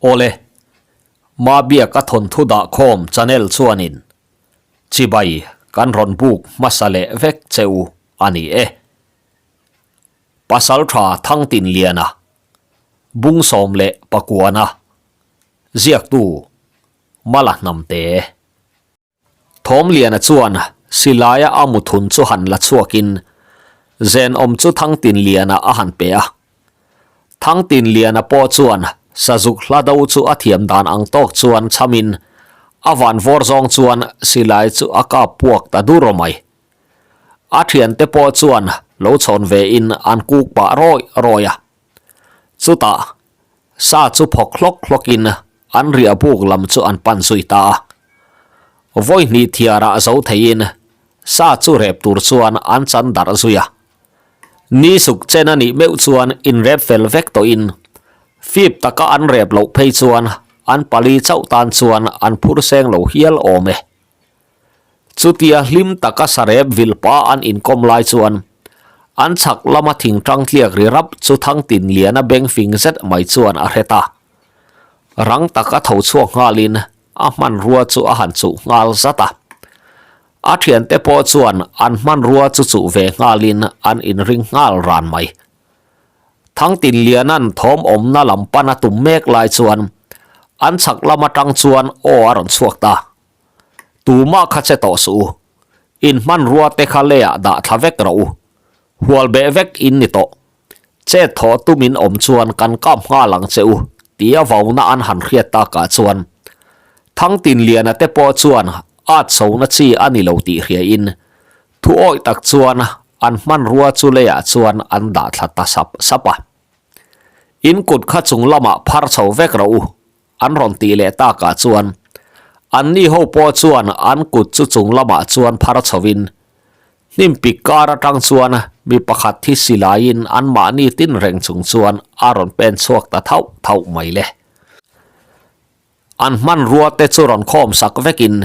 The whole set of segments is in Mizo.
Awle, Mabiaka thawnthu dahkhawm channel chuanin chibai kan rawn buk hmasa leh vek che u a ni e. Pasaltha Thangtinliana, Bungsawm leh Pakuana, ziaktu Mala Hnamte. Thawmliana chuan silaia a muthun chu han la chhuakin zenawm chu Thangtinliana a han pe a. Thangtinliana pawh chuan sazuk hla do chu a thiam dan ang tawk chuan chhamin a van vawr zawng chuan silai chu a kap puak ta dur mai. A thiante pawh chuan lo chhawn vein an kuk pah rawi rawi a. Chutah sa chu phawk hlawk hlawkin an riah buk lam chu an pan zui ta a. Vawi hnih thiarah zo theiin sa chu rep tur chuan an chan darh zui a. Ni suk chen a nih meuh chuan inrep fel vek tawhin fip taka an rep loh phei chuan an pali chauh tan chuan an phur seng lo hial awm e. Chutia hlim taka sarep vilpa an inkawm lai chuan an chhak lama thing tang tliak ri rap chu Thangtinliana beng fing zet mai chuan a hre ta. Rang taka tho chhuak nghalin a hmanrua chu a han chuh nghal zat a. A thiante pawh chuan an hmanrua chu chuh ve nghalin an inring nghal ran mai. Thangtinliana'n thawm awmna lam pan a tum mek lai chuan an chhak lam atang chuan aw a rawn chhuak ta. Tumah kha che tawh suh u. In hmanrua te kha leiah dah thla vek rawh u. Hual beh vek in ni tawh. Chet thawh tum in awm chuan kan kap nghal ang che u, tia vauna an han hriat takah chuan Thangtinliana te pawh chuan at chhona chi a ni lo tih hriain thu awih tak chuan an hmanrua chu leiah chuan an dah thla ta sap sap a. In kut kha chung lamah phar chho vek rawh u, An rawn tih leh takah chuan anni ho pawh chuan an kut chu chung lamah chuan phar chhovin hnim pik kar atang chuan mi pakhat thi silaiin anmahni tin reng chung chuan a rawn pen chhuak ta thauh thauh mai le. An hmanrua te chu rawn khawm sak vekin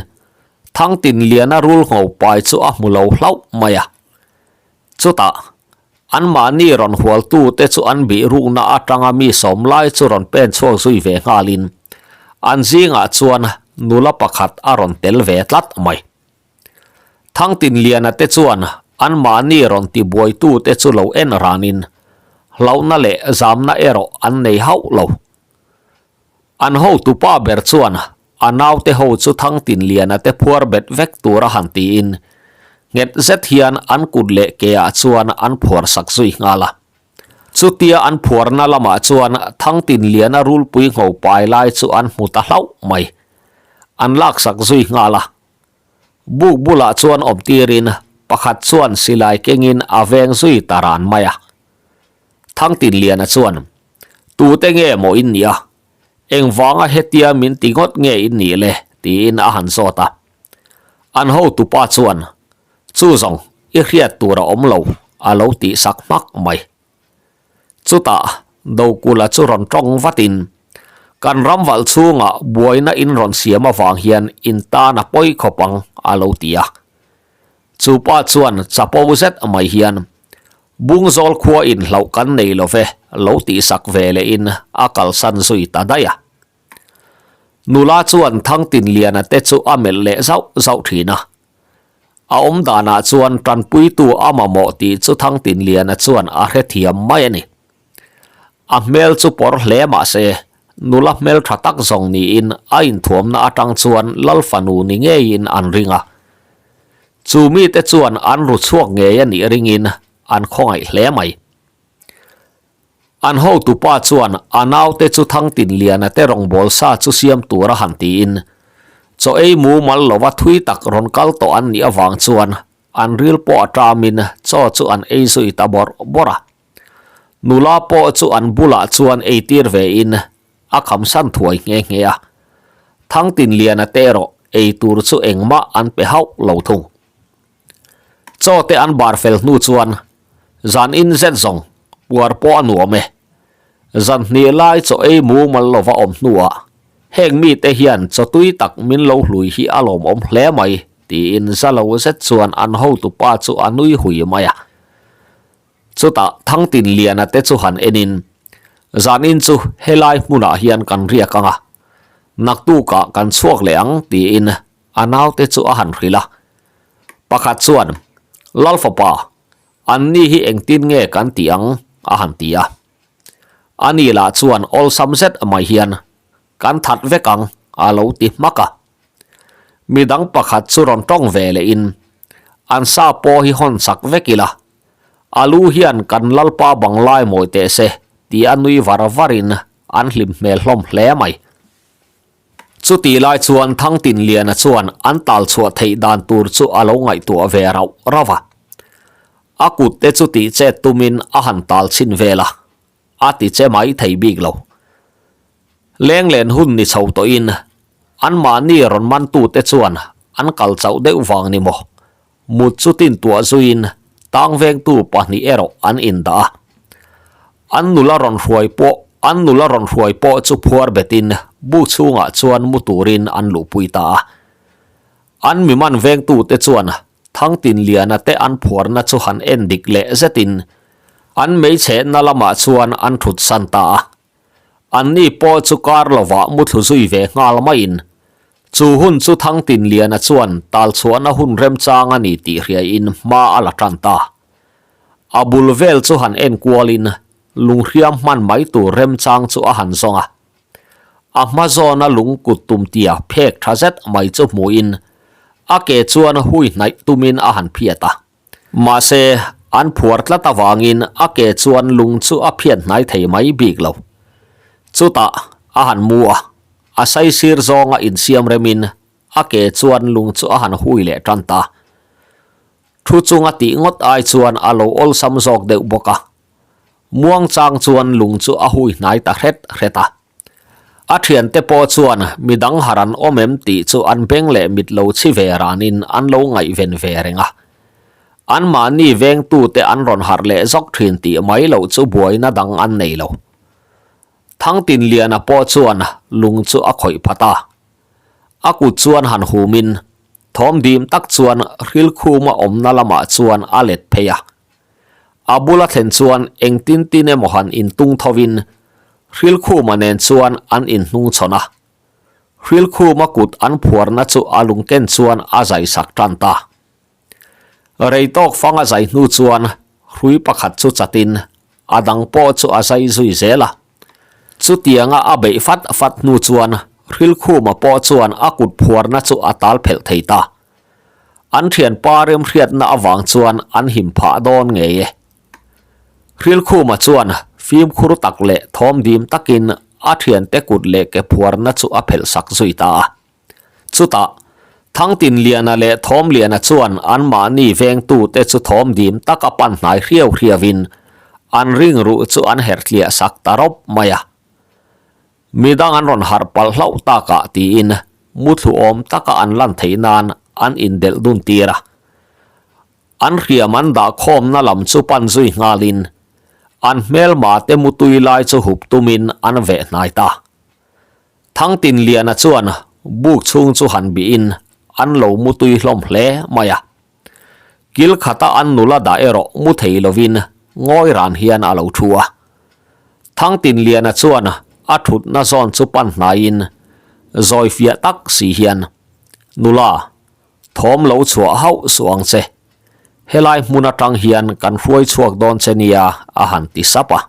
Thangtinliana rul ngho pai chu a hmu lo hlauh mai a. Chutah, anmahni rawn hualtute chu an bih rukna atanga mi sawm lai chu rawn pen chhuak zui ve nghalin an zingah chuan nula pakhat a rawn tel ve tlat mai. Thangtinliana te chuan anmahni rawn tibuaitute chu lo en ranin hlauhna leh zamna erawh an nei hauh lo. An hotupa ber chuan A naute ho chu Thangtinliana te phuar bet vek tura han tiin nghet zet hian an kut leh ke ah chuan an phuar sak zui nghal a. Chutia an phuarna lamah chuan Thangtinliana rulpui ngho pai lai chu an hmu ta hlauh mai. An lak sak zui nghal a. Buk bulah chuan awm tirin pakhat chuan silai kengin a veng zui ta ran mai a. Thangtinliana chuan, Tute nge maw in nih a? Engvanga hetia min ti ngawt nge in nih le? tiin a han zawt a. An hotupa chuan, Chu zawng, i hriat tur a awm lo, a lo tih sak hmak mai. Chutah, Dokula chu rawn tawng vatin, Kan ram valh chhungah buaina in rawn siam avang hian in tan a pawi khawp ang, a lo ti a. Chu pa chuan chapo zet mai hian, Bungzawl khua in hlauh kan nei lo ve, lo tihsak ve leh in a kalsan zui ta daih a. Nula chuan Thangtinliana te chu a melh leh zauh zauh thin a. A awm danah chuan tanpuitu a mamawh tih chu Thangtinliana chuan a hrethiam mai a ni. A hmel chu pawr hle mah se, nula hmel tha tak zawng niin a inthuamna atang chuan Lal fanu ni ngeiin an ring a. Chu mite chuan an ru chhuak ngei a nih ringin an khawngaih hle mai. An hotupa chuan a naute chu Thangtinliana te rawngbâwl sa chu siam tur a han tiin, chaw ei mumal lova thui tak rawn kal tawh an nih avang chuan an ril pawh a ṭamin chaw chu an ei zui ta bawrh bawrh a. Nula pawh chu an bulah chuan eitir vein a khamsan thuai nghe nghe a. Thangtinliana te erawh ei tur chu engmah an pe hauh lo thung. Chaw te an bar fel hnu chuan zan in zet zawng puar pawh a nuam e. Zan hnih lai chaw ei mumal lova awm hnuah heng mite hian chaw tui tak min lo hlui hi a lawmawm hle mai tiin za lo zet chuan an hotupa chu a nui hui mai a. Chutah Thangtinliana te chu han enin, Zanin chu helai hmunah hian kan riak ang a, naktukah kan chhuak leh ang tiin a naute chu a han hrilh a. Pakhat chuan, Lal fapa, anni hi engtin nge kan tih ang? a han ti a. Ani lah chuan awlsam zet mai hian, Kan that vek ang, a lo ti hmak a. Midang pakhat chu rawn tawng ve lehin, An sa pawh hi hawn chak vek ila, a lu hian kan lalpa bang lai mawi teh se, ti a nui var varin an hlim hmel hlawm hle mai. Chutih lai chuan Thangtinliana chuan an tal chhuah theih dan tur chu a lo ngaihtuah ve rauh rauh a. A kut te chu tih chet tumin a han tal chhin vel a. A ti che mai thei bik lo. Lenglen hun ni chho tawhin anmahni rawn mantute chuan an kal chauh deuh vang ni maw? Mut chu tin tuah zuiin tang vengtu pahnih erawh an indah a. An nula rawn hruai pawh an nula rawn hruai pawh chu phuar betin bu chhungah chuan mu turin an luhpui ta a. An mi man vengtute chuan Thangtinliana te an phuarna chu han en dik leh zetin an meichhehna lamah chuan an thut san ta a. Anni pawh chu kar lovah muthlu zui ve nghal maiin chu hun chu Thangtinliana chuan talchhuahna hun remchang a ni tih hriaiin hma a la tan ta. A bul vel chu han en kualin lunghriam hman mai tur remchang chu a han zawng a. A hma zawna lung kut tum tia phek tha zet mai chu hmuhin a ke chuan hui hnaih tumin a han phiat a. Mahse, an phuar tlat avangin a ke chuan lung chu a phiat hnai thei mai bik lo. Chutah a han mu a, a saisir zawnga insiam remin a ke chuan lung chu a han hui leh tan ta. Thu chunga tih ngawt ai chuan a lo awlsam zawk deuh bawk a. Muangchang chuan lung chu a hui hnai ta hret hret a. A thiante pawh chuan midang har an awm em tih chu an beng leh mit lo chhi ve ranin an lo ngaihven ve reng a. Anmahni vengtute an rawn harh leh zawk thin tih mai loh chu buaina dang an nei lo. Thangtinliana pawh chuan lung chu a khawih phat a. A kut chuan han humin thawm dim tak chuan hrilkhuma awmna lamah chuan a let phei a. A bula thlen chuan engtin tin emaw han intung thovin Hrilkhuma nen chuan an inhnungchhawn a. Hrilkhuma kut an phuarna chu a lungken chuan a zai sak tan ta. Rei tawk fang a zai hnu chuan hrui pakhat chu chatin a dang pawh chu a zai zui zel a. Chutianga a beih fat fat hnu chuan Hrilkhuma pawh chuan a kut phuarna chu a tal phelh thei ta. An thianpa remhriatna avang chuan an him phah dawn ngei e. Hrilkhuma chuan fimkhur tak leh thawm dim takin a thiante kut leh ke phuarna chu a phelh sak zui ta a. Chutah, Thangtinliana leh Thawmliana chuan anmahni vengtute chu thawm dim taka pan hnai hriau hriauin an ringruh chu an herh tliah sak ta rawp mai a. Midang an rawn harh palh hlauh takah tiin muthlu awm taka an lan theih nan an indelh dun tir a. An hriam an dah khawmna lam chu pan zui nghalin an hmelma te mutui lai chu hup tumin an veh hnai ta. Thangtinliana chuan buk chhung chu han bihin an lo mutui hlawm hle mai a. Kil khata an nula dah erawh mu thei lovin ngawi ran hian a lo thu a. Thangtinliana chuan a thutna zawn chu pan hnaiin zawi fiah tak si hian, Nula, thawm lo chhuah hauh suh ang che. Helai hmun atang hian kan hruai chhuak dawn che nia a han ti sap a.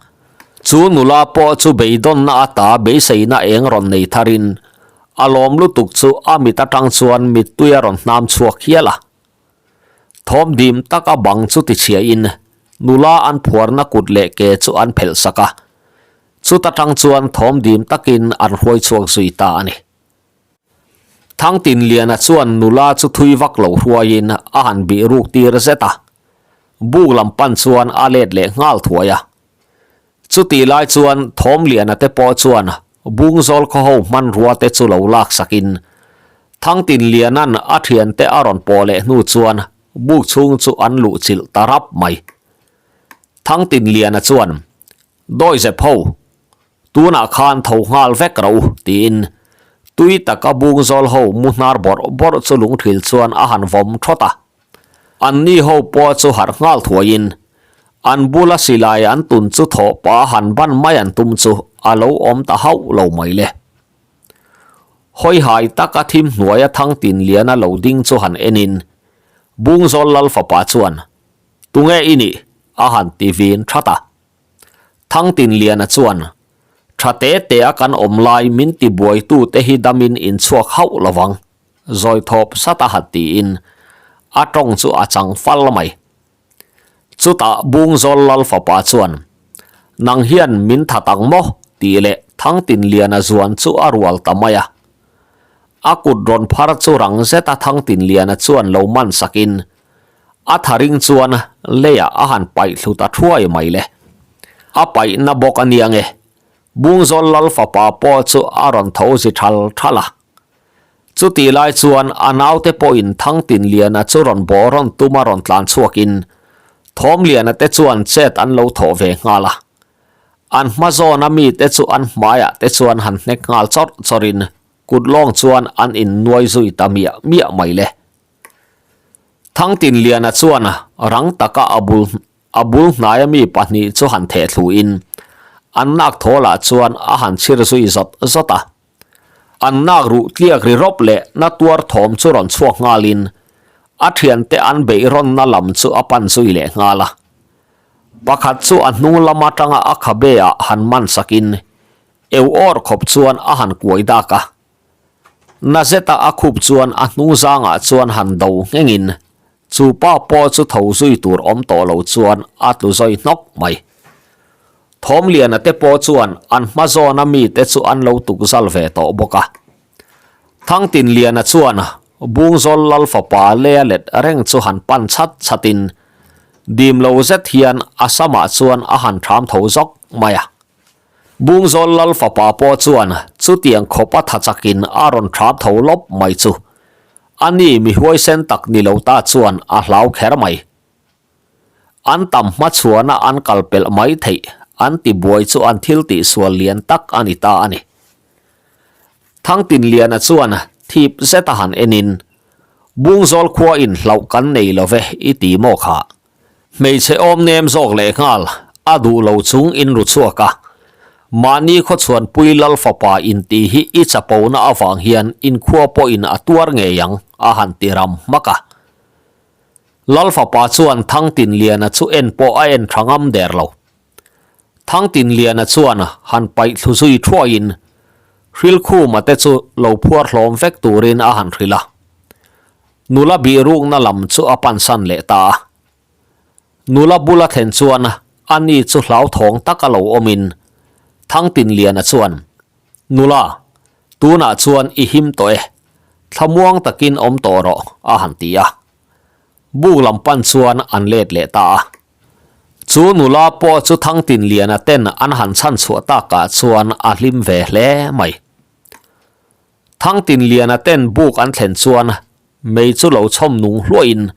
Chu nula pawh chu beidawnna ata beiseina eng rawn nei tharin A lawm lutuk chu a mit atang chuan mittui a rawn hnam chhuak hial a. Thawm dim taka bang chu tichhiahin nula an phuarna kut leh ke chu an phelh sak a. Chuta tang chuan thawm dim takin an hruai chhuak zui ta a ni. Thangtinliana chuan nula chu thui vak lo hruaiin a han bih ruk tir zet a. Buk lam pan chuan a let leh nghal thuai a. Chutih lai chuan Thawmliana te pawh chuan Bungzawl khawho hmanrua te chu lo lak sakin Thangtinliana'n a thiante a rawn pawh leh hnu chuan buk chhung chu an luh chilh ta rap mai. Thangtinliana chuan, Dawizep ho, tunah khan tho nghal vek rawh u, tiin tui taka Bungzawl ho mu hnar bawrh bawrh chu lungthil chuan a han vawm thawt a. Anni ho pawh chu harh nghal thuaiin. An bula silai an tun chu thawh pah han ban mai an tum chu a lo awm ta hauh lo mai le. Hawihai taka thim hnuaia Thangtinliana lo ding chu han enin Bungzawl Lal fapa chuan, Tunge i nih? a han ti vin that a. Thangtinliana chuan, Tha te te a kan awm lai min ti buaitute hi damin in chhuak hauh lo vang, zawi thawp sat a han tiin a tawng chu a chang fal mai. Chutah Bungzawl Lal fapa chuan, Nang hian min that ang maw? tih leh Thangtinliana zuan chu a rual ta mai a. A kut rawn phar chu rang zeta Thangtinliana chuan lo man sakin, a tharing chuan leiah a han paih thlu ta thuai mai le. A paihna bawk a nia nge, Bungzawl Lal fapa pawh chu a rawn tho zi thal thal a. Chutih lai chuan a naute pawhin Thangtinliana chu rawn bawh rawn tum a rawn tlan chhuakin Thawmliana te chuan chet an lo thawh ve nghal a. An hma zawna mite chu an hmaiah te chuan han hnek nghal chawrh chawrhin kut lawng chuan an innuai zui ta miah miah mai le. Thangtinliana chuan rang taka a bul A bul hnaia mi pahnih chu han theh thluin an nak thawlah chuan a han chhir zui zawt zawt a. An nak ruh tliak ri rawp leh na tuar thawm chu rawn chhuak nghalin a thiante an beih rawnna lam chu a pan zui leh nghal a. Pakhat chu a hnung lam atanga a khabe ah han man sakin eu awr khawp chuan a han kuai dak a. Na zeta a khup chuan a hnung zangah chuan han do nghengin Chu pa pawh chu tho zui tur awm tawh lo chuan a tlu zawi hnawk mai. Thawmliana te pawh chuan an hma zawna mite chu an lo tuk zal ve tawh bawk a. Thangtinliana chuan Bungzawl Lal fapa lea let reng chu han pan chat chatin dim lo zet hian a samah chuan a han ṭham tho zawk mai a. Bungzawl Lal fapa pawh chuan chutiang khawpa tha chakin a rawn ṭham tho lawp mai chu A ni mi huaisen tak ni lo ta chuan a hlau kher mai. An tam hmachhuana an kal pelh mai theih an ti buai chu an thil tih sual lian tak a ni ta a ni. Thangtinliana chuan thip zeta han enin, Bungzawl khua in hlauh kan nei lo ve i ti maw kha? Hmeichhe awm nem zawk leh nghal a duh lo chung in ru chhuak a. Mahni khawchhuanpui lal fapa intih hi i chapona avang hian inkhua pawhin a tuar ngei ang a han ti ram hmak a. Lal fapa chuan Thangtinliana chu en pawh a en tha ngam der lo. Thangtinliana chuan han paih thlu zui thuaiin Hrilkhuma te chu lo phuar hlawm vek turin a han hrilh a. Nula bihrukna lam chu a pansan leh ta a. Nula bula thlen chuan a ni chu hlauthawng taka lo awmin Thangtinliana chuan, Nula, tunah chuan i him tawh e, thlamuang takin awm tawh rawh, a han ti a. Buk lam pan chuan an let leh ta a. Chu nula pawh chu Thangtinliana ten an han chhan chhuah takah chuan a hlim ve hle mai. Thangtinliana ten buk an thlen chuan mei chu lo chhawm nung hluahin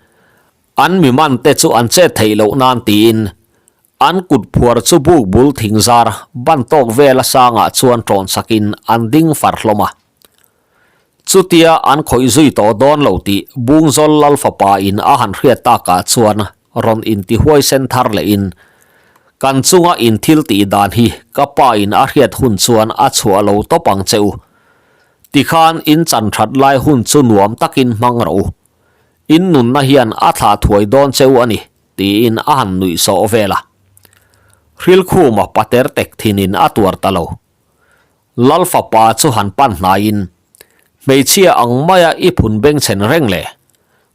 an mi man te chu an chet theih loh nan tiin an kut phuar chu buk bul thing zar ban tawk vela sangah chuan tawn sakin an ding far hlawm a. Chutia an khawih zui tawh dawn lo tih Bungzawl Lal fapa in a han hriat takah chuan rawn inti huaisen thar lehin Kan chunga in thil tih dan hi ka pa in a hriat hun chuan a chhuah lo tawp ang che u. Tikhan in chan that lai hun chu nuam takin hmang rawh u. In nunna hian a thlah thuai dawn che u a ni, tiin a han nuih sawh vel a. Hrilkhuma pater tek thinin a tuar ta lo. Lal fapa chu han pan hnaiin, Hmeichhia ang maia i phun bengchhen reng le?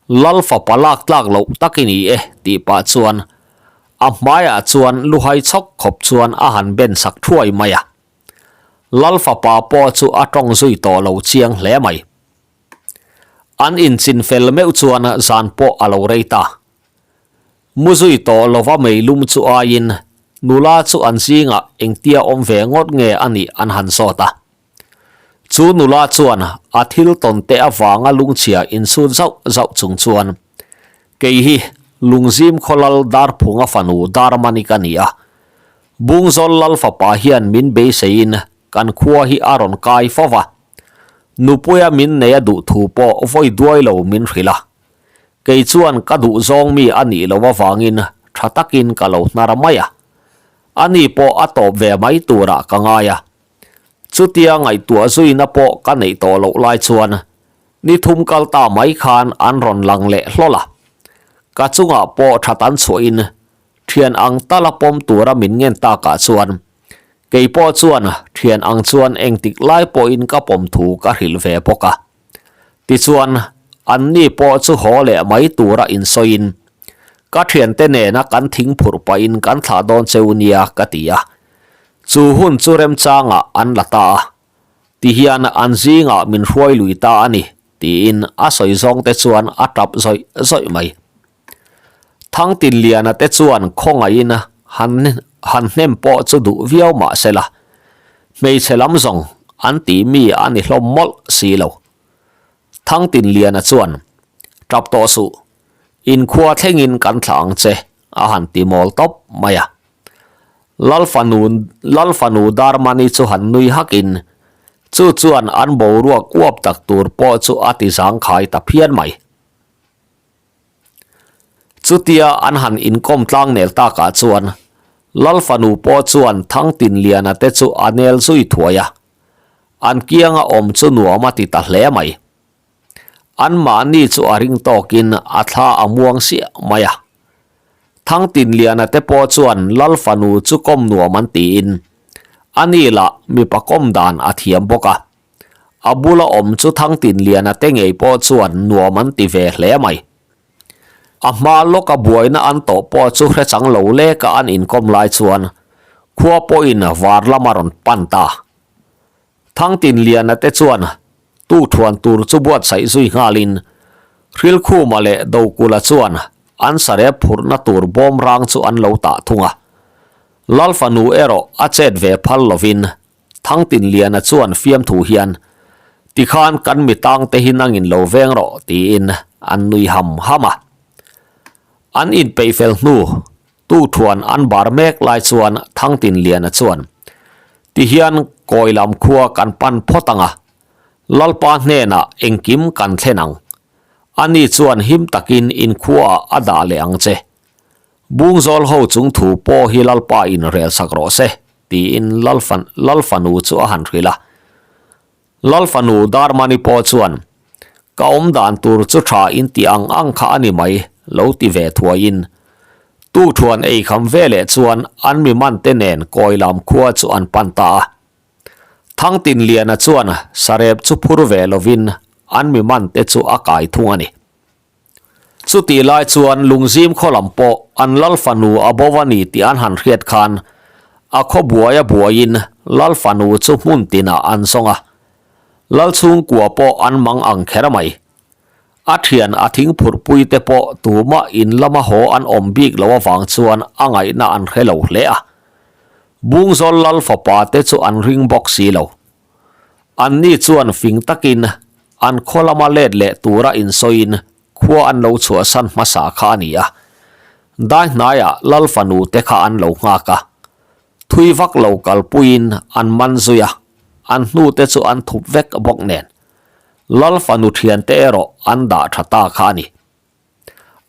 Lal fapa lak tlak loh tak i ni e, tih pah chuan a hmaiah chuan luhai chhawk khawp chuan a han ben sak thuai mai a. Lal fapa pawh chu a tawng zui tawh lo chiang hle mai. An inchin fel meuh chuan zan pawh a lo rei ta. Mu zui tawh lova meilum chu aiin nula chu an zingah engtia awm ve ngawt nge a nih an han zawt a. Chu nula chuan a thil tawn te avanga lungchhia insut zauh zauh chung chuan, Kei hi Lungzim khawlal Darphunga fanu Darmani ka ni a. Bungzawl Lal fapa hian min beiseiin kan khua hi a rawn kai fo va. Nupuia min nei a duh thu pawh vawi duai lo min hrilh a. Kei chuan ka duh zawng mi a nih loh avangin tha takin ka lo hnar mai a. Ani pawh a tawp ve mai turah ka ngai a. Chutia ngaihtuah zuina pawh ka neih tawh loh lai chuan ni thum kal ta mai khan an rawn lang leh hlawl a. Ka chungah pawh that an chhuahin thian ang tala pawm tura min ngen takah chuan kei pawh chuan thian ang chuan engtik lai pawhin ka pawm thu ka hrilh ve bawk a. Tichuan, anni pawh chu haw leh mai tura insawiin, Ka thiante nena kan thing phurh pahin kan thlah dawn cheu nia ka ti a. Chu hun chu remchangah an la ta a. Tihian an zingah min hruai lui ta a ni, tiin a sawi zawngte chuan a tap zawih zawih mai. Thangtinliana te chuan khawngaihin han han hnem pawh chu duh viau mah se la, hmeichhe lam zawng an tih mi a ni hlawm mawlh si lo. Thangtinliana chuan, Tap tawh suh, inkhua thlengin kan thlah ang che, a han ti mawl tawp mai a. Lalfanu Lalfanu Darmani chu han nui hakin, chu chuan an boruak uap tak tur pawh chu a ti zangkhai ta phian mai. Chutia an han inkawm tlang nel takah chuan Lalfanu pawh chuan Thangtinliana te chu a nel zui thuai a, an kianga awm chu nuam a ti ta hle mai. Anmahni chu a ring tawkin a thla a muang siah mai a. Thangtinliana te pawh chuan Lalfanu chu kawm nuam an tiin ani lah mipa kawm dan a thiam bawk a. A bula awm chu Thangtinliana te ngei pawh chuan nuam an ti ve hle mai. A hma lawka buaina an tawh pawh chu hre chang lo leka an inkawm lai chuan khua pawhin var lam a rawn pan ta. Thangtinliana te chuan tukthuan tur chu buatsaih zui nghalin Hrilkhuma leh Dokula chuan an sarep phurhna tur bawm rang chu an lo tah thung a. Lalfanu erawh a chet ve phal lovin Thangtinliana chuan fiamthu hian, Tikhan kan mi tangte hi nangin lo veng rawh, tiin an nui ham ham a. An inpeih fel hnu, tuthuan an bar mek lai chuan Thangtinliana chuan, Tihian kawi lam khua kan pan phawt ang a, Lalpa hnenah engkim kan thlen ang. Ani chuan him takin inkhuaah a dah leh ang che. Bungzawl ho chung thu pawh hi Lalpa inrel sak rawh se. Tiin Lalfanu chu a han hrilh a. Lalfanu Darmani pawh chuan, Ka awm dan tur chu tha in ti ang ang kha a ni mai, lo ti ve thuaiin. Tukthuan ei kham veleh chuan an mi mante nen kawi lam khua chu an pan ta a. Thangtinliana chuan sarep chu phur ve lovin an mi mante chu a kai thung a ni. Chutih lai chuan Lungzim khaw lam pawh an Lal fanu a bo a ni tih an han hriat khan a khaw buai a buaiin Lal fanu chu hmun tinah an zawng a. Lal chhungkua pawh an mang ang kher mai. A thian a thing phurhpui te pawh tumah in lama haw an awm bik lo avang chuan a ngaihna an hre lo hle a. Bungzawl Lal fapa te chu an ring bawk si lo. Anni chuan fing takin an khaw lama let leh tura insawiin khua an lo chhuahsan hmasa kha a ni a. Dai hnaiah Lal fanu te kha an lo nghak a. Thui vak lo kalpuiin an man zui a, an hnute chu an thup vek bawk nen. Lal fanu thiante erawh an dah tha ta kha a ni.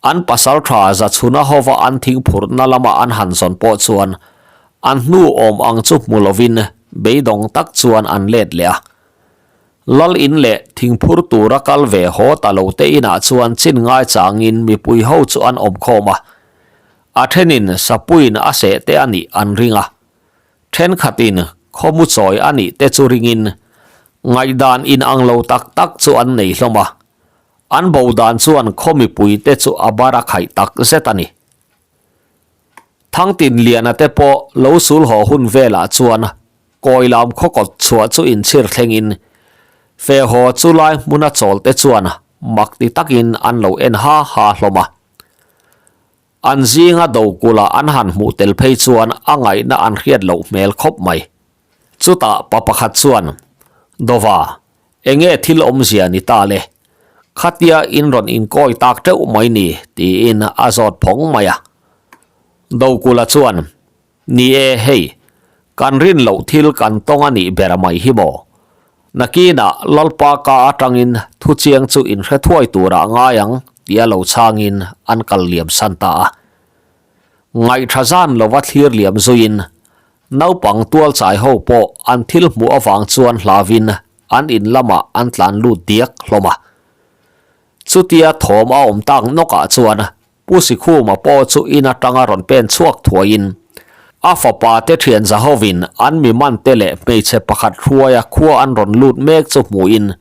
An pasal tha Zachhuna hova an thing phurhna lama an han zawn pawh chuan an hnu awm ang chu hmu lovin beidawng tak chuan an let leh a. Lal in leh thing phur tura kal ve haw ta lo te inah chuan chin ngai changin mipui ho chu an awm khawm a. A thenin sapuiin a seh te a nih an ring a. Thenkhatin khawmu chawi a nih te chu ringin ngaihdan inang lo tak tak chu an nei hlawm a. An bo dan chuan khaw mipuite chu a bar a khaih tak zet a ni. Thangtinliana te pawh lo sul haw hun velah chuan kawi lam khaw kawt chhuah chu inchhir thlengin fe haw chu lai hmuna chawl te chuan mak ti takin an lo en ha ha hlawm a. An zinga dokulh an han hmuh tel phei chuan a ngaihna an hriat loh hmel khawp mai. Chutah pa pakhat chuan, Dova, enge thil awmzia ni ta le? Khatia in rawn inkawi tak teuh mai ni, tiin a zawt phawng mai a. Dokulh chuan, Ni e, hei, kan rin loh thil kan tawng a nih ber mai hi maw? Nakinah Lalpa ka atangin thu chiang chu inhre thuai turah ngai ang, tia lo chhangin an kal liam san ta a. Ngaihṭha zan lova thlir liam zuiin naupang tualchai ho pawh an thil hmuh avang chuan hlauin an in lamah an tlan lut diak hlawm a. Chutia thawm a awm tak nawkah chuan Pu Sikhuma pawh chu in atanga rawn pen chhuak thuaiin a fapa te thian zahovin an mi man te leh hmeichhe pakhat hruaia khua an rawn lut mek chu hmuhin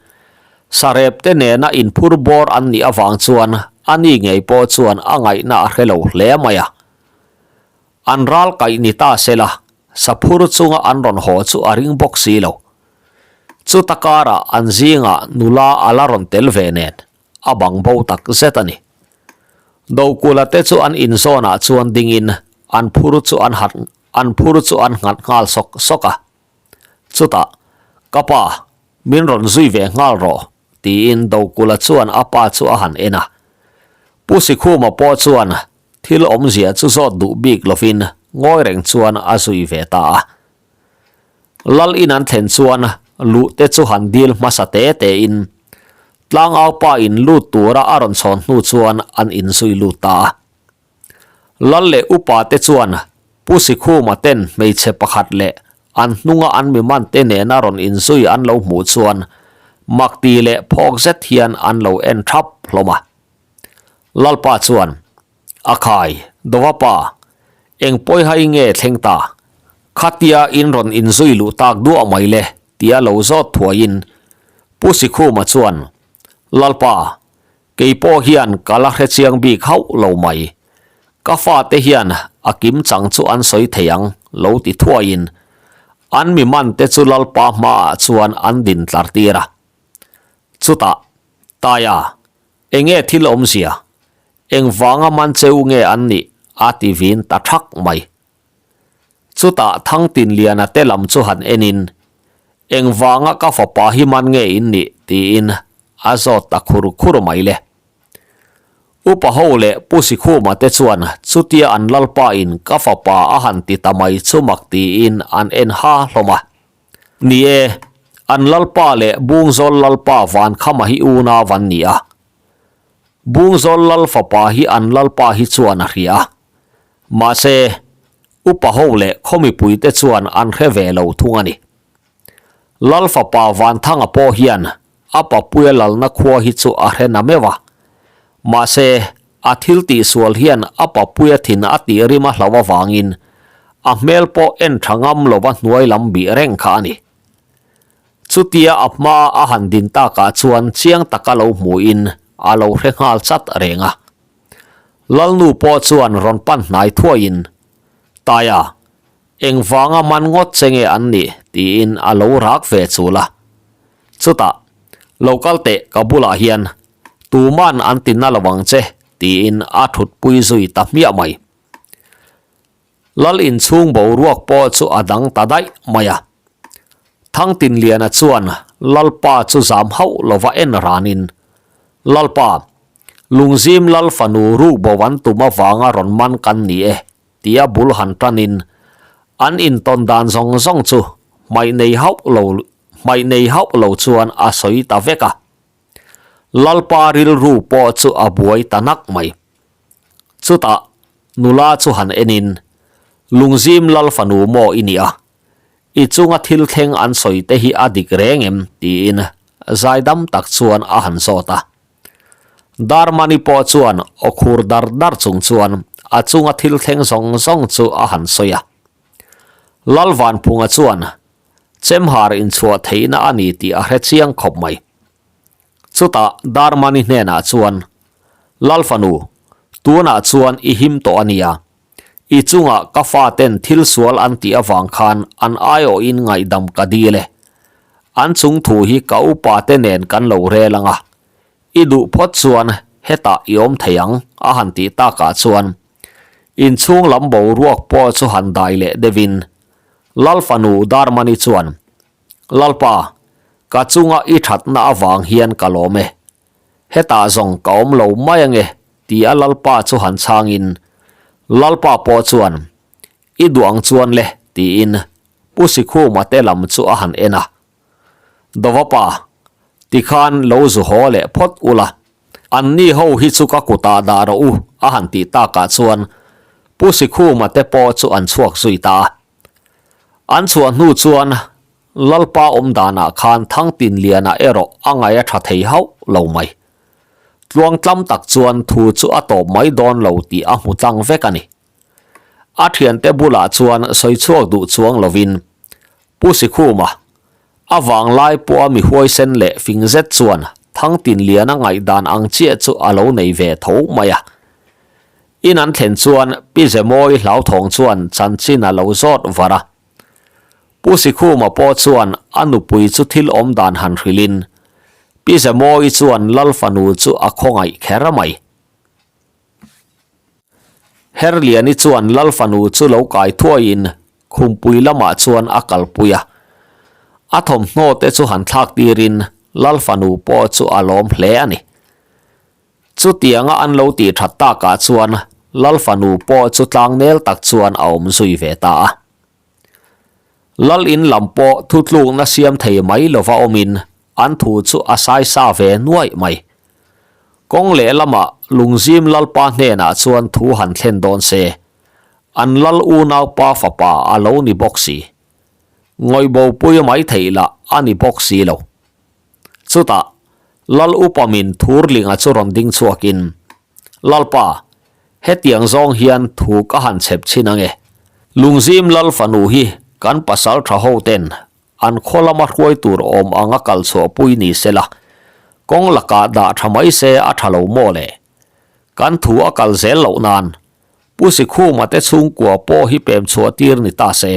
sarep te nena inphur bawr an nih avang chuan a ni ngei pawh chuan a ngaihna a hre lo hle mai a. An ral kaih ni ta sela, saphur chunga an rawn haw chu a ring bawk si lo. Chuta karah an zingah nula a la rawn tel ve nen a bang bo tak zet a ni. Dokula te chu an inzawnah chuan dingin an phur chu an hat an phur chu an nghat nghal sawk sawk a. Chutah, Ka pa, min rawn zui ve nghal rawh, tiin Dokula chuan a pa chu a han en a. Pu Sikhuma pawh chuan thil awmzia chu zawt duh bik lovin ngawi reng chuan a zui ve ta a. Lal in an thlen chuan luh te chu han dil hmasa te te in tlangau pa in lut tura a rawn chhawn hnu chuan an inzui lut ta a. Lal leh upa te chuan Pu Sikhuma ten hmeichhe pakhat leh an hnunga an mi man te nena rawn inzui an lo hmuh chuan makti leh phawk zet hian an lo en thap hlawm a. Lalpa chuan A khai, Dova pa, eng pawihai nge thleng ta? Khatia in rawn inzui luh tak duah mai le, tia lo zawt thuaiin Pu Sikhuma chuan, Lalpa, kei pawh hian ka la hre chiang bik hauh lo mai. Ka fate hian a kim chang chu an sawi thei ang, lo ti thuaiin an mi man te chu Lalpa hmaah chuan an din tlar tir a. Chutah, Taia, Enge thil awmzia? Engvanga man cheu nge an nih? a ti vin ta thak mai. Chutah Thangtinliana te lam chu han enin, Engvanga ka fapa hi man nge in nih? tiin a zawt ta khur khur mai le. Upa ho leh Pu Sikhuma te chuan chutia an lalpa in ka fapa a han ti ta mai chu mak tiin an en ha hlawm a. Ni e, an lalpa leh Bungzawl lalpa Vankhama hi unau an ni a. Bungzawl lal fapa hi an lalpa hi chuan a hria a. Mahse, upa ho leh khaw mipuite chuan an hre ve lo thung a ni. Lal fapa Vanthanga pawh hian a papuia lalna khua hi chu a hre na meuh a. Mahse, a thil tihsual hian a papuia thin a tih rim a hlauh avangin a hmel pawh en tha ngam lova hnuai lam bih reng kha a ni. Chutia a hma a han din takah chuan chiang taka lo hmuhin a lo hre nghal chat reng a. Lalnu pawh chuan rawn pan hnai thuaiin, Taia, engvanga man ngawt che nge an nih? tiin a lo rak ve chul a. Chutah, Lo kal teh ka bulah hian tuman an ti na lo ang che, tiin a thutpui zui ta hmiah mai. Lal inchhung boruak pawh chu a dang ta daih mai a. Thangtinliana chuan Lalpa chu zam hauh lova en ranin, Lalpa, Lungzim Lal fanu rukbo an tum avanga rawn man kan ni e, tia bul han tanin an intawn dan zawng zawng chu hmaih nei hauh lo hmaih nei hauh lo chuan a sawi ta vek a. Lalpa rilru pawh chu a buai ta nak mai. Chutah nula chu han enin, Lungzim Lal fanu maw i nia? I chunga thil thleng an sawi te hi a dik reng em? tiin zaidam tak chuan a han zawt a. Darmani pawh chuan aw khur dar dar chung chuan a chunga thil thleng zawng zawng chu a han sawi a. Lal Vanphunga chuan chemhar inchhuah theihna a ni tih a hre chiang khawp mai. Chutah Darmani hnenah chuan, Lal fanu, tunah chuan i him tawh a nia. I chungah ka faten thil sual an tih avang khan an aiawhin ngaihdam ka dil e. An chung thu hi ka upa te nen kan lo rel ang a. I duh phawt chuan hetah i awm thei ang, a han tih takah chuan inchhung lam boruak pawh chu han dai leh deuhin Lal fanu Darmani chuan, Lalpa, ka chunga i thatna avang hian ka lawm e. Hetah zawng ka awm lo mai ange, ti a Lalpa chu han chhangin, Lalpa pawh chuan, I duh ang chuan le, tiin Pu Sikhuma te lam chu a han en a. Dovapa, tikhan lo zu haw leh phawt ula, anni ho hi chu ka kutah dah rawh u, a han tih takah chuan. Pu Sikhuma te pawh chu an chhuak zui ta a. An chhuah hnu chuan Lalpa awm danah khan Thangtinliana erawh a ngaih a tha thei hauh lo mai. Tluangtlam tak chuan thu chu a tawp mai dawn lo tih a hmu tlang vek a ni. A thiante bulah chuan sawi chhuak duh chuang lovin Pu Sikhuma, a vanglai pawha mi huaisen leh fing zet chuan Thangtinliana ngaihdan ang chiah chu a lo nei ve tho mai a. In an thlen chuan Pi Zemawi hlauthawng chuan chanchin a lo zawt var a. Pu Sikhuma pawh chuan a nupui chu thil awm dan han hrilhin Pi Zemawi chuan Lal fanu chu a khawngaih kher mai. Herliani chuan Lal fanu chu lo kai thuaiin khumpui lamah chuan a kalpui a. A thawmhnaw te chu han thlak tirin Lal fanu pawh chu a lawm hle a ni. Chutianga an lo tih that takah chuan Lal fanu pawh chu tlangnel tak chuan a awm zui ve ta a. Lal in lam pawh thutlukna siam thei mai lova awmin an thu chu a saisa ve nuaih mai. Kawng lehlamah Lungzim Lalpa hnenah chuan thu han thlen dawn se, an lal unaupa fapa a lo ni bawk si. Ngawihbopui mai theih lah a ni bawk si lo. Chutah, Lal upa min Thurlinga chu rawn ding chhuakin, Lalpa, hetiang zawng hian thu ka han chhep chhin ange. Lungzim Lal fanu hi kan pasal tha ho ten an khaw lama hruai tur awm anga kal chhuahpui ni se la, kawng lakah dah tha mai se a tha lo maw le? Kan thu a kal zel loh nan Pu Sikhuma te chhungkua pawh hi pem chhuah tir ni ta se,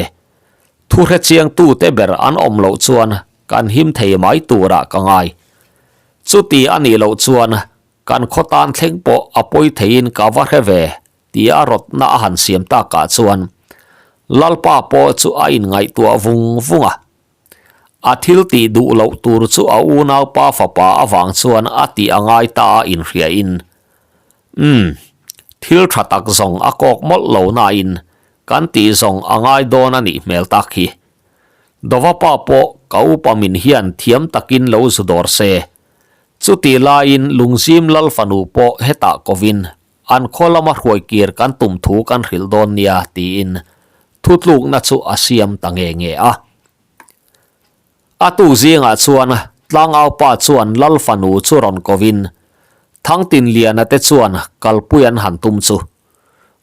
thu hrechiangtu te ber an awm loh chuan kan him thei mai turah ka ngai. Chuti a nih loh chuan kan khaw tan thleng pawh a pawi theiin ka va hre ve tia a rawtna a han siam takah chuan Lalpa pawh chu a inngaihtuah vung vung a. A thil tih duh loh tur chu a unaupa fapa avang chuan a tih a ngai ta a inhriain, Umm, thil tha tak zawng a kawk mawlh lo nain kan tih zawng a ngai dawn a nih hmel tak hi. Dovapa pawh ka upa min hian thiam takin lo zu dawr se. Chuti laiin Lungzim Lal fanu pawh hetah kovin An khaw lama hruai kir kan tum thu kan hrilh dawn nia tiin thutlukna chu a siam ta nge nge a. A tuk zingah chuan tlangaupa chuan Lal fanu chu rawn kovin Thangtinliana te chuan kalpui an han tum chu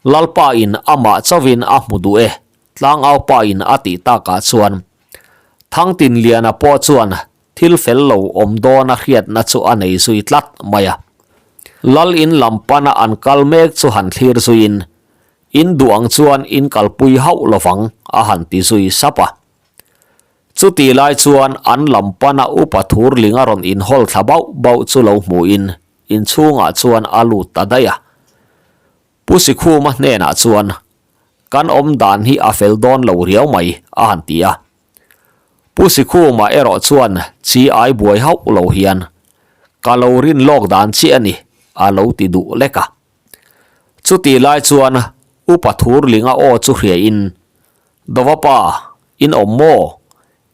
Lalpa in amah chauhin a hmu duh e tlangaupa in a tih takah chuan Thangtinliana pawh chuan Thil fel lo awm dawn a hriatna chu a nei zui tlat mai a. Lal in lam pana an kal mek chu han thlir zuiin, In duh ang chuan in kalpui hauh lovang a han ti zui sap a. Chutih lai chuan an lam pana upa thurling a rawn inhawl thla bauh bauh chu lo hmuhin inchhungah chuan a lut ta daih a. Pu Sikhuma hnenah chuan, Kan awm dan hi a fel dawn lo riau mai, a han ti a. Pu Sikhuma erawh chuan chi ai buai hauh lo hian, Ka lo rin lawk dan chiah a ni, a lo ti duh lek a. Chutih lai chuan Upa Thurlinga aw chu hriain, Dovapa, in awm maw?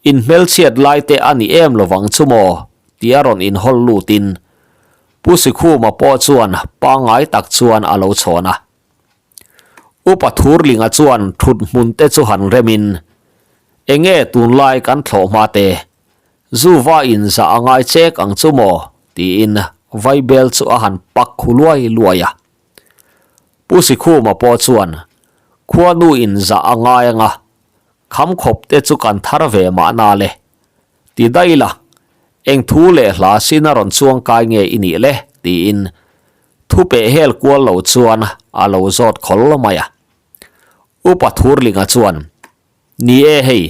In hmelchhiat lai te a ni em lovang chu maw? tia rawn inhawl lutin Pu Sikhuma pawh chuan pangngai tak chuan a lo chhawn a. Upa Thurlinga chuan thut hmun te chu han remin, Enge tunlai kan thlawh hma te? Zu va in zah a ngai chek ang chu maw? tiin vaibel chu a han pak khu luai luai a. Pu Sikhuma pawh chuan, Khuanu in zah a ngai anga, Kham khawp te chu kan thar ve mahna le. Ti daih la, eng thu leh hla sin a rawn chuang kai nge i nih le? tiin thu peh hel kual lo chuan a lo zawt khawl mai a. Upa Thurlinga chuan, Ni e hei,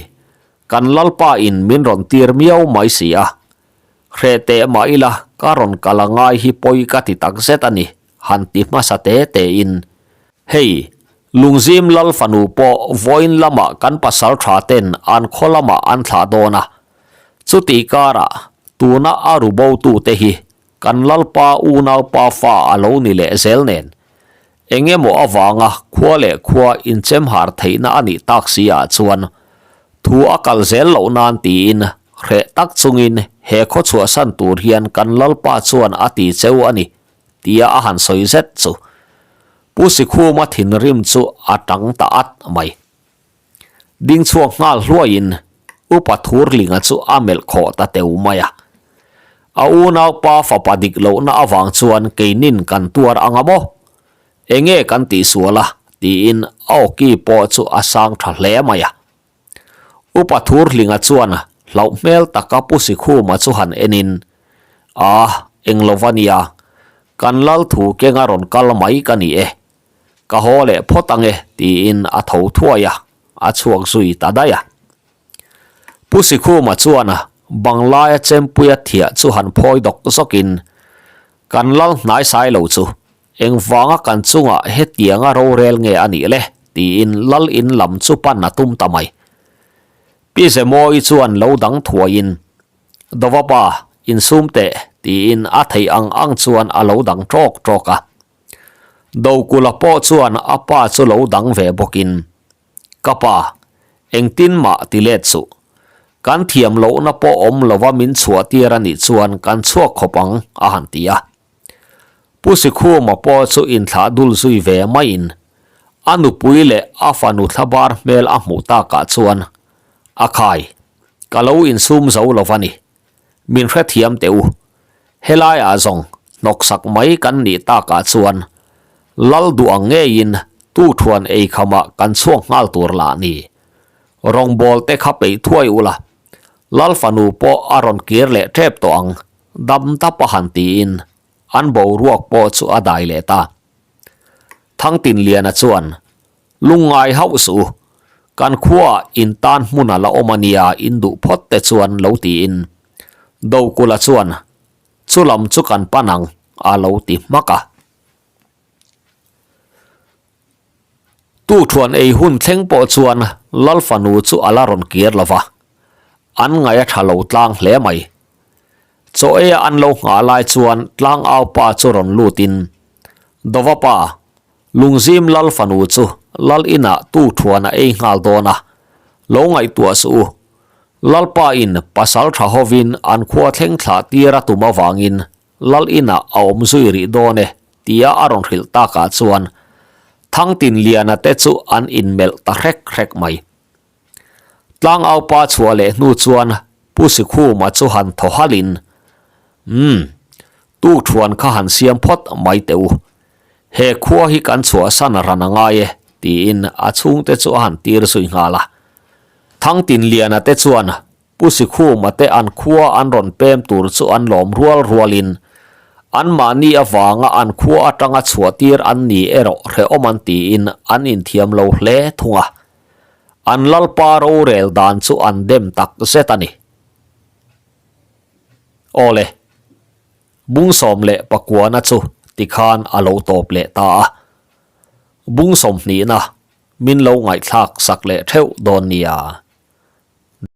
kan Lalpa in min rawn tir miau mai si a. Hreh teh mah ila ka rawn kal a ngai hi pawi ka ti tak zet a ni, han ti hmasa te tein, Hei, Lungzim Lal fanu pawh vawiin lamah kan pasal tha ten an khaw lamah an thlah dawn a. Chutih karah tuna a ru botute hi kan Lalpa unaupa fa a lo ni leh zel nen, eng emaw avanga khua leh khua inchemhar theihna a nih tak si ah chuan thu a kal zel loh nan tiin hreh tak chungin he khaw chhuahsan tur hian kan Lalpa chuan a ti cheu a ni tia a han sawi zet chu. Pu Sikhuma thinrim chu a tang ta at mai. Ding chhuak nghal hluaiin Upa Thurlinga chu a melh khawh ta teu mai a. A unaupa fapa dik lohna avang chuan keinin kan tuar anga maw? Enge kan tihsual a? tiin a awki pawh chu a sang tha hle mai a. Upa Thurhlinga chuan hlauh hmel taka Pu Sikhuma chu han enin, A, eng lo va nia, kan lal thu kenga rawn kal mai ka ni e. Ka haw leh phawt ange tiin a tho thuai a, a chhuak zui ta daih a. Pu Sikhuma chuan banglaia chempuia thiah chu han phawi dawk zawkin, Kan lal hnaisai lo chu engvanga kan chungah hetianga rorel nge a nih le? tiin lal in lam chu pan a tum ta mai. Pi Zemawi chuan lo dang thuaiin, Dova pa, insum teh, tiin a theih ang ang chuan a lo dang ṭawk ṭawk a. Dokula pawh chuan a pa chu lo dang ve bawkin, Ka pa, engtin mah ti let suh. Kan thiam lohna pawh awm lova min chhuah tir a nih chuan kan chhuak khawp ang, a han ti a. Pu Sikhuma pawh chu inthlah dul zui ve maiin a nupui leh a fanu thlabar hmel a hmuh takah chuan, A khai, ka lo insum zo lo va ni. Min hrethiam teh u. Helaiah zawng hnawksak mai kan nih takah chuan Lal duh ang ngeiin tuthuan eikhamah kan chhuak nghal tur lah ni. Rawngbawl te kha peih thuai ula, Lal fanu pawh a rawn kir leh tep tawh ang, dam tap a han tiin an boruak pawh chu a dai leh ta. Thangtinliana chuan Lungngai hauh suh u, kan khuaah in tan hmun a la awm a nia in duh phawt te chuan lo tiin Dokula chuan chu lam chu kan pan ang a lo ti hmak a. Tuṭhuan ei hun thleng pawh chuan Lal fanu chu a la rawn kir lo va, an ngaih a ṭha lo tlang hle mai. Chaw eia an lo nghah lai chuan tlangaupa chu rawn lutin Dova pa, Lungzim Lal fanu chu Lal inah tu thuan a ei nghal dawn a, lo ngaihtuah suh u. Lalpa in pasal tha hovin an khua thleng thlah tir a tum avangin Lal inah a awm zui rih dawn e tia a rawn hrilh takah chuan Thangtinliana te chu an inmelh ta hrek hrek mai. Tlangaupa chhuah leh hnu chuan Pu Sikhuma chu han thaw halhin, Umm, tukṭhuan kha han siam phawt mai teh u. He khua hi kan chhuahsan ran a ngai e, tiin a chhungte chu a han tir zui nghal a. Thangtinliana te chuan Pu Sikhuma te an khua an rawn pem tur chu an lawm rual rualin anmahni avanga an khua atanga chhuahtir an ni erawh hrehawm an tiin an inthiam lo hle thung a. An Lalpa rorel dan chu an dem tak zet a ni. Awle, Bungsawm leh Pakuana chu tikhan a lo tawp leh ta a. Bungsawm hnihna min lo ngaihthlak sak leh theuh dawn nia.